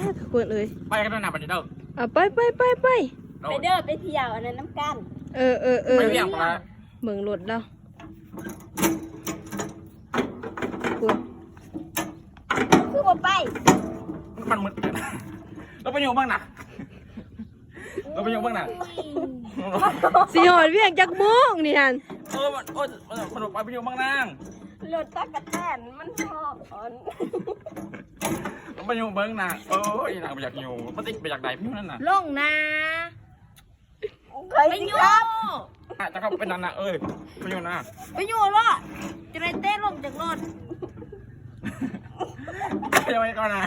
ທຸກຄົນເອີຍ ໄປກັນນະບັດນີ້ເດີ. ເອົາ ໄປ ໄປ ໄປ ໄປ ໄປເດີ ໄປທ່ຽວອັນນັ້ນນຳກັນ. ເອີ ເອີ ເອີ ໄປວຽງປະລະ ເບິ່ງລົດລາວ ພຸ້ນ ຄືບໍ່ໄປ ມັນມືດ ລາວໄປຢູ່ເບິ່ງນະ ລາວໄປຢູ່ເບິ່ງນະ. ຊິຮອດວຽງຈັກໂມງນີ້ຫັ້ນ? ເອີ ມັນ ໂອ້ຍ ມັນໄປ ໄປຢູ່ເບິ່ງນະ ລົດຕັກກະແຕນມັນຮອດ ລາວໄປຢູ່ເບິ່ງນະ. ໂອ້ຍ ນາງບໍ່ຢາກຢູ່ ມັນຕິດບໍ່ຢາກໄດ້ຢູ່ນັ້ນນະ ລົງນາ. ຂ້ອຍ ໄປ ຊິ ຢູ່ ຂັບ ອາດຈະຂັບໄປນັ້ນນະ ເອີຍ ໄປຢູ່ນະ ໄປຢູ່ໂລດ ຈະໄດ້ເຕະລົງຈາກລົດ ໄປໄວ້ກ່ອນນະ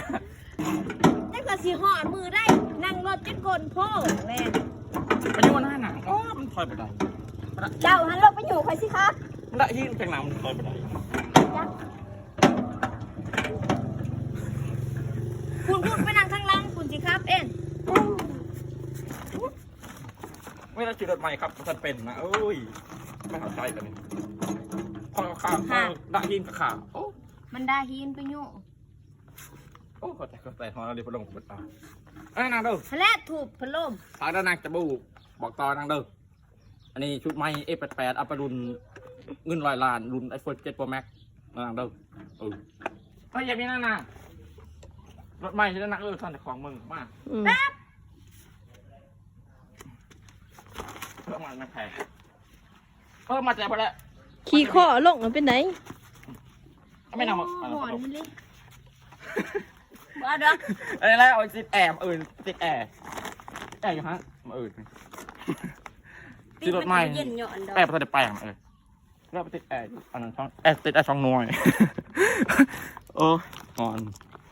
ຈັກວ່າຊິຮອດມື້ໃດ ນັ່ງລົດຈົນກົ້ນໂພແລ້ວ ໄປຢູ່ນັ້ນນະ. ໂອ້ ມັນຖອຍບໍ່ໄດ້ ເຈົ້າຫັ້ນລົງໄປຢູ່ ຂ້ອຍຊິຂັບ ມັນໄດ້ຍິນຈັງນະ ມັນຖອຍບໍ່ໄດ້ ຈັກ ພຸ້ນ ພຸ້ນ ໄປນັ່ງທາງຫຼັງ ພຸ້ນ ຊິຂັບເອງ. ເວລາຂີ່ລົດໃໝ່ຂັບບໍ່ທັນເປັນນະ ເອີຍ ໄປຫາໃຊ້ກັນນີ້ ຂ້ອຍກໍຂ້າມ ຮະ ດາຫີນກໍຂ້າມ. ໂອ້ ມັນດາຫີນໄປຢູ່. ໂອ້ ເຂົ້າໃຈ ເຂົ້າໃຈ ຮອດແລ້ວ ເດ ພັດລົມເປີດຕາ. ເອີຍ ນາງເດີ ຫັ້ນແຫຼະ ທຸບພັດລົມ ພານາງຈະບູກ ບອກຕໍ່ນາງເດີ. ອັນນີ້ຊຸດໃໝ່ ເອ ແປດແປດ ອັບປະລຸນ ເງິນຮ້ອຍລ້ານ ລຸ້ນ iPhone ເຈັດ Pro Max ນາງເດີ. ເອີ ເອີຍ ຢ່າມີນາງນາ ລົດໃໝ່ຊິນາງ ເອີ ທ່ານເຈົ້າຂອງເບິ່ງມາ ອືມ ເອີ ມາແມ່ນໃຜ ເອີ ມາແຕ່ບໍ່ແລ້ວ ຂີ່ຄໍລົງ ມັນເປັນໃດ? ເອົາແມ່ນຳ ໂອ້ ຮ້ອນອີ່ຫຼີ ບໍ່ເດີ ເອີຍ ແລ້ວເອົາຕິດແອ ມື້ອື່ນຕິດແອ ແອຢູ່ຫັ້ນ ມື້ອື່ນ ຊິລົດໃໝ່ ເຢັນຍ້ອນດອກ ແອບໍ່ທັນໄດ້ແປງ ເອີຍ ແລ້ວໄປຕິດແອຢູ່ ອັນນັ້ນ ສອງ ແອ ຕິດແອສອງໜ່ວຍ ໂອ້ຍ ຮ້ອນ.